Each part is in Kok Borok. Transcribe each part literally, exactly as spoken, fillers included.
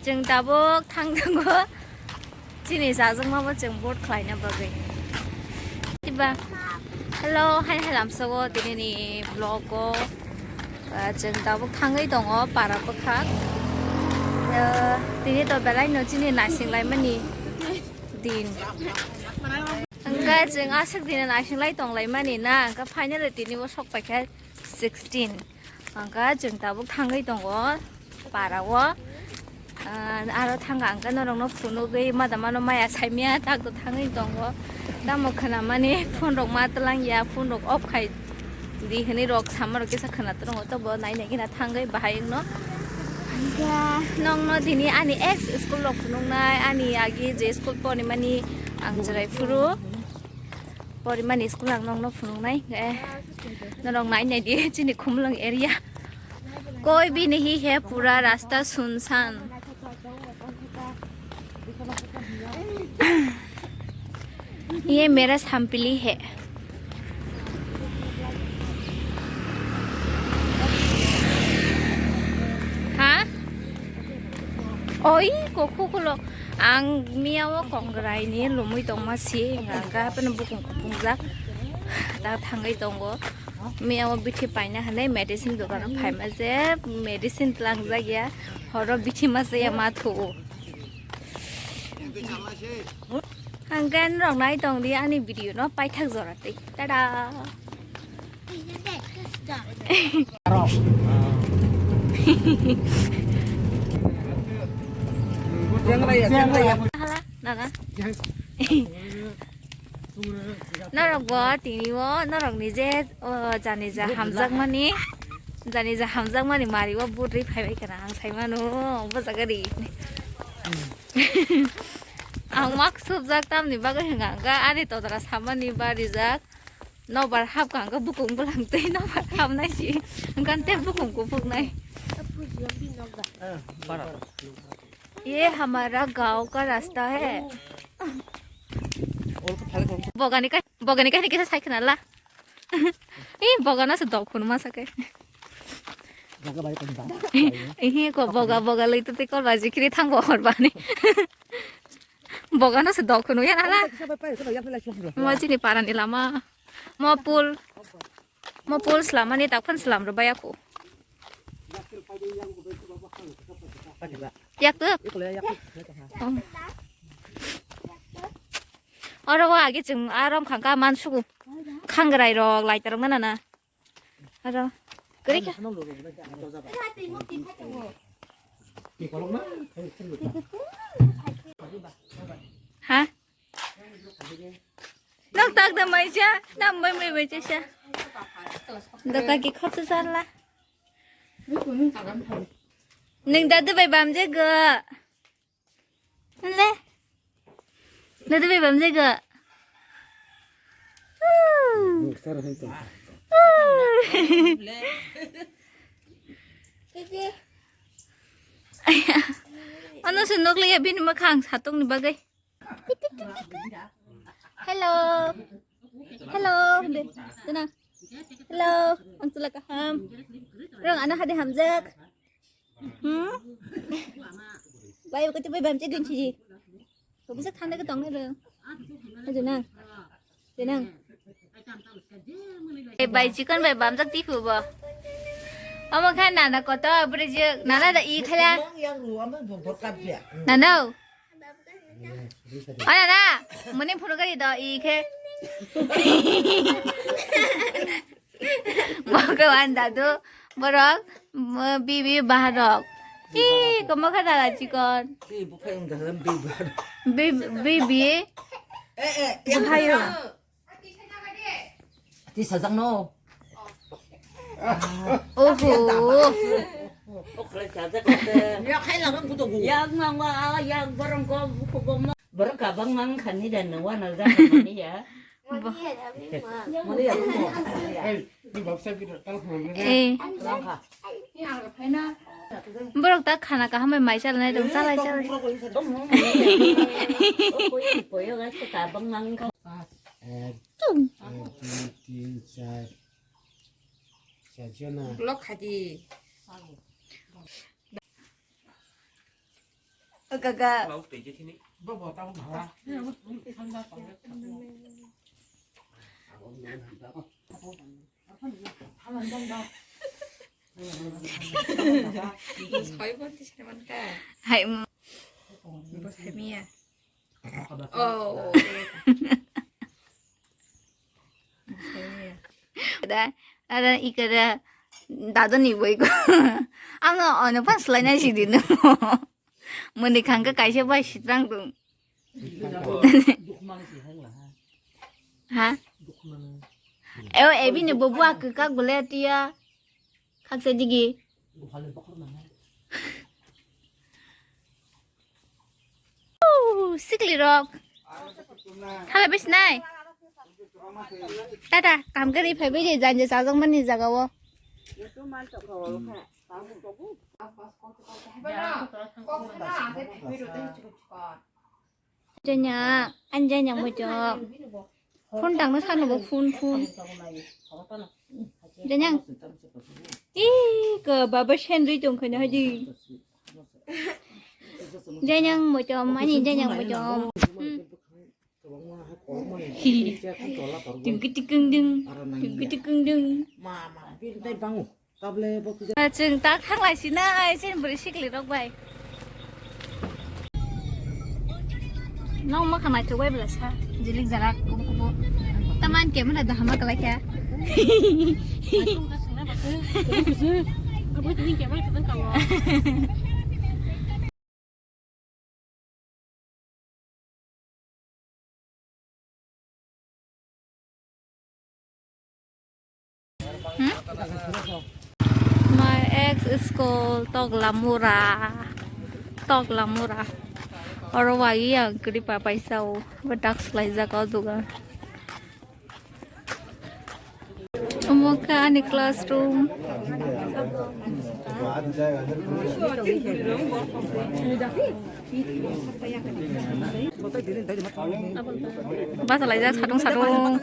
Chwng tabuk thang tongo chini chajakma bo chwng vote khlaina bagwi. Diba? Hello, hai hai lamsogo tinini vlog o. Ah, chwng tabuk thangwi tongo para bwkhak. Ah, tini to belai no chini naising laimani din. Hwnkhe chwng aswk dino naising lai tong laimani na, hwnkhe finally tini bo sok paikha sixteen. Hwnkhe chwng tabuk thangwi tongo para o. Ah, aro thangkha hwnkhe norokno phunugwi madamano maya saimaya tak to thangwi tongo. Tamo khwnamani phone rok ma twlangya, phone rok off khai di hwnwi rok sama rok kisa khwna tongo, tobo nai nai kheno thangwi bahai wngno. Hwnkhe nongno tini ani ex school rok phunuknai, ani agi je school porimani ang chwrai phuru porimani school ang nongno phunuknai. Eh, norok nai nai di chini Khumulwng area. Koi bhi nahi hai, pura rasta sunsan. Ye mera sampili hai. Ha? Oi, kokhu kulo. Ang miya o kongrai ni lumui tongma si, hwnkha hapeno bukung kupungjak. Ta thangwi tongo. Miya o bithi paina hwnwi medicine dogan o phaima je medicine tlangjak ya. Horo bithi masa ya ma thu. Hwnkhe norok nai tong di ani video no paithak jora twi. Tada! Hala, naga. Norok bo tini o norok ni je, o, jani ja hamjakmani, jani ja hamjakmani mari o budri phaibai kana ang sai mano, bo jaga ri. Ang mak subjak tamni bagwi hwnka hwnkhe ani todra samani barijak. Nobar hapkha hwnkhe bukung bwlang twi nobar hapnai si. Hwnkhe tei bukung kuphuknai. ये हमारा गांव का रास्ता है। Bogani kai, bogani kai kisa sai khna la. Ih, bogano se dok phunuma sake. Boga bai tong ba. Ih, ko boga, boga lei tu te kol baji kiri thang bo hor bani. Bogano se dok phunu ya nala. Mo chini parani lama. Mo pul. Mo pul slamani tak phan slam ro baya ko. Yak tu. Oro wa agi chwng arom khangka man sugu. Khangrai rok, laita rok nana na. Aro. Kari kha. Ha? Nok tak da mai cha, nam mai mai mai cha sha. Doka ki khorsa san la. Ning dadu bai bam je ga. Le. Dadu bai bam je ga. Ano se nok le ya bini makhang satung ni bagai. Hello. Hello. Hello. Ang sila kaham. Rong ano hadi hamjak. Hmm? Bai ko tibai bam che din chi. Ko bisa thanda ke tong ne rong. Ajo nang. Denang. Eh, bai chikon bai bamjak tihu bo. Omo kha nana koto brijik nana da i khala. Yang ruam bo borkap ya. Nana. Ana na, muni phuru gari do i khe. Moke wan dadu borok bibi baharok. Hi komo kha daga chikon. Bibi. Eh eh. Buhayo. Ti sajak no. Oho. Okra sajak kate. Ya khai lagang kuto gu. Yang mangwa yang borong ko buku gomma. Borong kabang mang khani dan nangwa na jang mani ya. Mani ya mo. Eh. Langkha. Borok ta khana kaham bai mai chalnai dong chalai chalai. Koyo koyo ga kabang mang. এক, এক, দুই, তিন, চার, চারজন না? Block khadi. O kaka. Hai, mm. Bos hai miya. Oh. Bos hai miya. Ada, ada ikada dadani boy ko. Ano ono pas lainai si dino. Muni khangka kaisa bai sitrang tung. Ha? Eo ebi ni bobo akka gule tiya. Khaksa digi. Ooh, sikli rok. Hala besi nai. Tata, kam kari phai bai janja sajak mani jaga o. Janya, anjanya mojok. Phone tangna sano bo phone, phone. Janya. Ih, ke baba sendri tong khana haji. Janya mojok, ani janya mojok. Hmm. Ding, ding, ding, ding. Ding, ding, ding, ding. Chwng ta thanglai sinai, chini bwrwi sikli rok bai. Nong ma khanai thok bai bwla sa, jilik jalak kubu kubu. Taman camera da hama kalai kha. Hmm? My ex school, Toklamura. Toklamura. Oro wai ang kri pa paisa o. Ba dak slai jak o dugan. Omo khe ani classroom. Bachalaijak sadung sadung.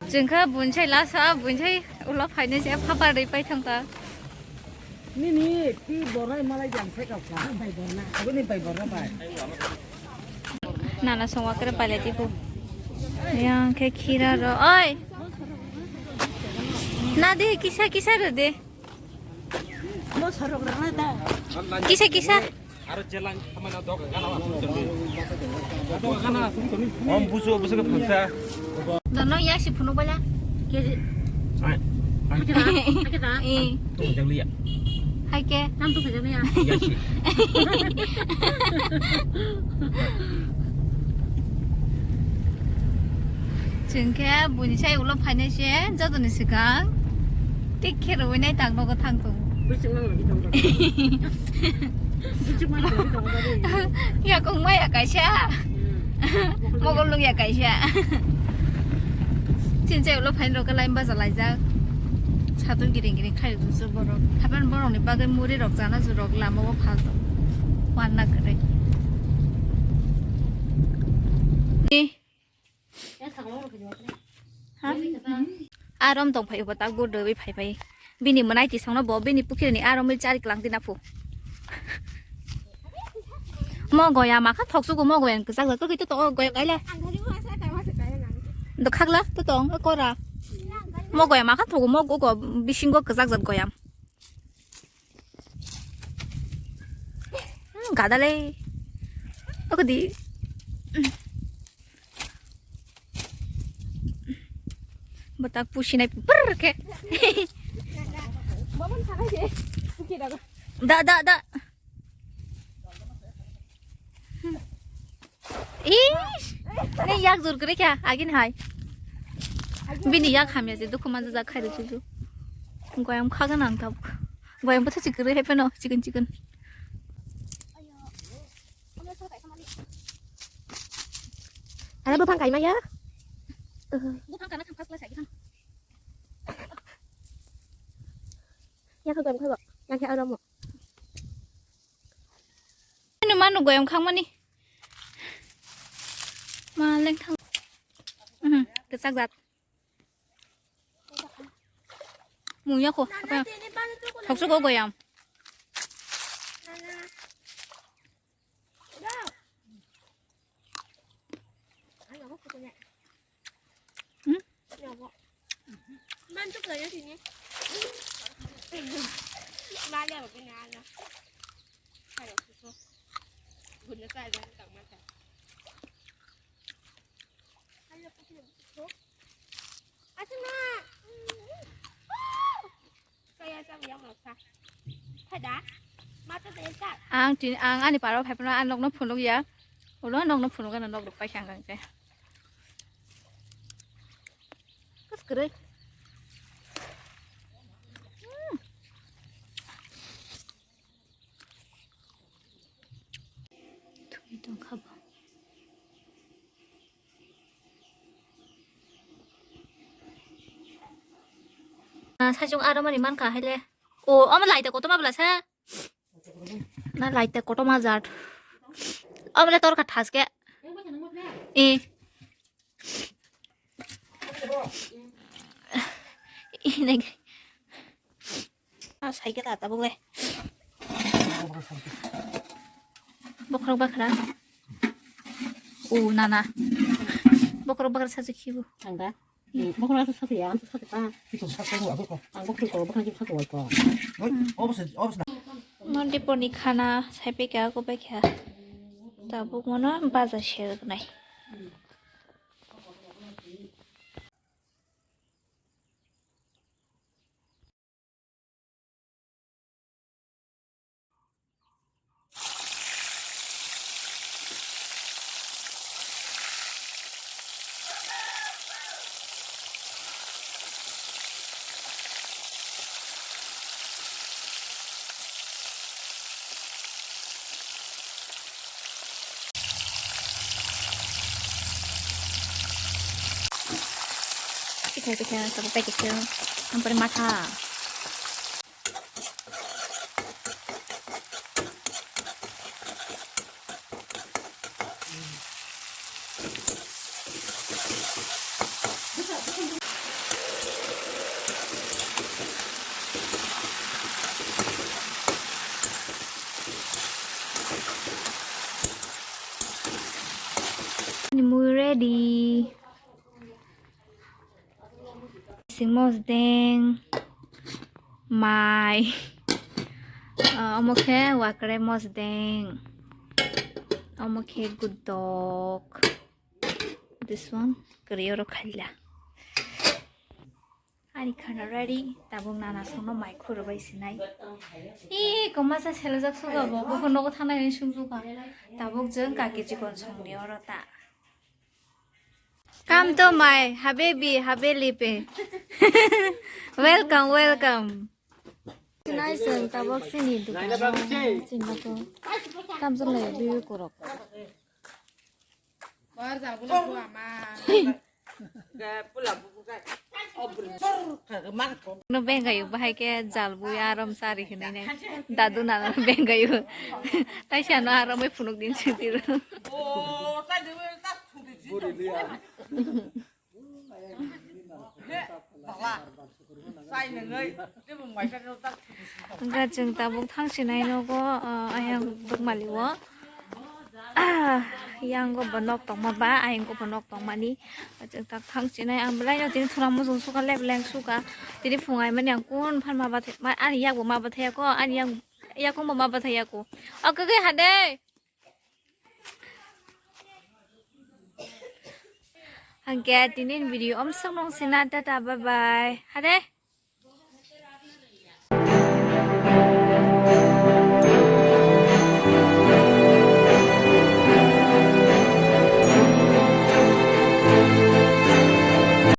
Chwng khe buinsai lasa, buinsai ulo phainai se phapar rwi pai thangkha. Nini ti bornai malai jang sai kau kha. Bai borna. Aboni bai borna bai. Nana songwa kere pailai tiku. Yang khe khira ro. Oi. Na de kisa kisa ro de. Mo sorok rana da. Kisa kisa. Aro jelang khamana dog gana wa sum sum. Dog gana sum sum. Om busu busu ke phansa. Dono ya si phunuk bala. Ke. Ai. Ai. Ke da. Ke da. Eh. Tu jang liya. Hai ke. Nam tu jang liya. Ya si. Chwng khe buini sai ulo phainai se jotoni swkang tik khe rwui nai tak nogo thang tongo. Yakung maya kaisa. Mogol lung ya kaisa. Chini sai ulo phainai rok khe line bacha laijak. Satung giring giring khai rwkhe borok. Haban borokni bagwi muri rok chana jurok lama o phal tongo. Wanna kwrwi. Ha? Arom tong phai ubo tak bo doi phai phai. Bini mwnai tisongno bo bini pukhiri ni arom ri chari klang dina phu. Mo goya makha thok sugo mo goya kwchak jak kwkwi to goya kaile. Do khagla to tong kora. Mo goya makha thogo mo go bisingo kwchak jak goya. Hmm, gada le. Oke di. Batak pusinai pur ke. Da, da, da. Ish! Ni yak jur kre kya? Agin hai. Bini yak hamya je dukhu manja jak khai rwkhe ju. Goyam khagan ang tabuk. Goyam bwtha chikri hai phano chikon chikon. Ada buphang kaima ya? Buphang kana kham khas lai sai kham. Ya kha goyam kha go. Yang khe aro mo. Ani manu goyam khangmani. Ma lengthang. Mhm, kwchak jat. Mung ya kho. Thoksugo goyam. Hmm? Ban tu kaya sini. Mali apa pina ana? Kayo susu. Guna saya dan tak makan. Ayo, ayo, ayo. Asma. Kaya sa yang sa. Pada. Mata saya sa. Ang tin, ang ani paro phai phano ang nokno phunuk ya. Ulo nokno phunuk ano nok rok paikha ang khe. Kas kwrwi. Hmm. Thwi tongkha bo. Ah, saichung aro mani mankha haile. O, omo laita kotorma bwla sa. Na laita kotorma jat. Omo le torkha thaske. E. Ini. Ah, cycle ata buk le. Bokrok bakra. O nana. Bokrok bakra sa khibu. Ang da. Bokrok sa sa ya, ang sa sa. Itu sa sa aku. Ang bokrok ko bakra sa ko ko. Obos obos na. Monday porni khana sai pe kya ko pe kya. Tabuk mono baza share nai. Pithai pithai ang tabuk paikhe ang pore matha. Mui ready. Sing mosdeng, mai, ah, omo khe wakre mosdeng, omo khe gudok. This one, kwrwi oro khaila. Ani khana ready, tabuk nana songno mai khuro bai sinai. Ee, komasa selajak suga bo, bokho nogo thangnai ni sung suga. Tabuk jeng kaki chikon songni oro ta. Come to my habibi, habeli pe. Welcome, welcome. Sinai seng tabok sini dukan. Sini ko. Kam jong lai biu korok. No bengayu bahai ke jalbui aram sari hinai nai. Dadu nana no bengayu. Tai sa no aram bai phunuk din sitiro. Hwnkhe chwng tabuk thangsinai nogo, ah, ayang dukmali o. Yango bo nok tongma ba, ayang bo nok tongmani. Chwng tak thangsinai ang belai no tini thwrang muchung suka, lep leng suka. Tini phung aimani ang kun phan ma bathai, ma, ani yak bo ma bathai ako, ani yak, yakung bo ma bathai ako. O kwkwi hade. Hwnkhe tini video omsok nung sina, tata, bye bye. Hade.